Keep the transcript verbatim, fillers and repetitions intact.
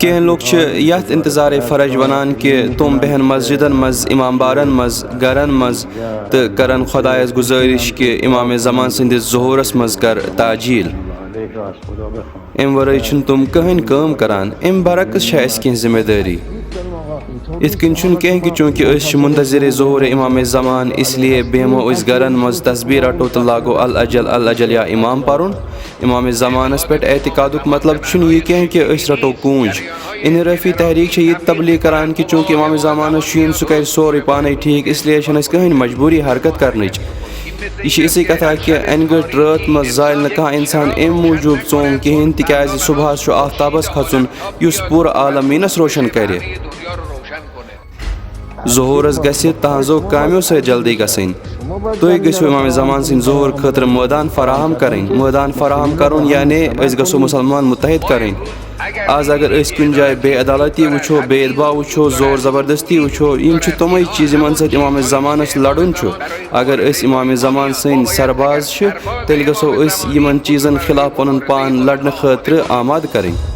کینٛہہ لوٗکھ چھِ یَتھ انتظارِ فرج وَنان کہِ تِم بیٚہن مسجدن منٛز، امام بارن منٛز، گرن منٛز تہٕ کرن خۄدایس گُزٲرِش کہِ امام زمان سٕنٛدِس ظہورس منٛز کر تعجیل۔ امہِ ورٲے چھِنہٕ تِم کٕہٕنۍ کٲم کران۔ امہِ برعکس چھےٚ اَسہِ کینٛہہ ذمہ دٲری۔ یِتھ کٔنۍ چھُنہٕ کینٛہہ کہِ چوٗنٛکہِ أسۍ چھِ منتظرِ ظہور امام زمان، اس لیے بیٚہمو أسۍ گرن منٛز، تسبیح رٹو تہٕ لاگو الاجل الاجل یا امام پرُن۔ امام زمانس پٮ۪ٹھ اعتقادُک مطلب چھُنہٕ یہِ کینٛہہ کہِ أسۍ رٹو کوٗنٛج۔ انحرافی تحریک چھےٚ یہِ تبلیغ کران کہِ چوٗنٛکہِ امام زمانس چھُ یُن، سُہ کرِ سورُے پانے ٹھیٖک، اس لیے چھنہٕ اَسہِ کٕہٕنۍ مجبوٗری حرکت کرنٕچ۔ یہِ چھِ یِژٕے کتھا کہِ انہِ گٔٹۍ رٲژ منٛز زالہِ نہٕ کانٛہہ انسان امہِ موٗجوٗب ژوٚم کِہیٖنۍ، تِکیازِ صبحس چھُ آفتابس کھسُن، یُس پوٗرٕ عالمینس روشن کرِ۔ ظہورس گژھِ تہنٛزو کامیو سۭتۍ جلدی گژھٕنۍ۔ تُہۍ گٔژھِو امام زمان سٕنٛدِ ظہور خٲطرٕ مٲدان فراہم کرٕنۍ۔ مٲدان فراہم کرُن یعنی أسۍ گژھو مُسلمان مُتحد کرٕنۍ۔ آز اگر أسۍ کُنہِ جایہِ بے عدالتی وٕچھو، بید باو وٕچھو، زور زبردستی وٕچھو، یِم چھِ تِمے چیٖز یِمن سۭتۍ امام زمانس لڑُن چھُ۔ اگر أسۍ امام زمان سٕنٛدۍ سرباز چھِ، تیٚلہِ گژھو أسۍ یِمن چیٖزن خلاف پنُن پان لڑنہٕ خٲطرٕ آمادٕ کرٕنۍ۔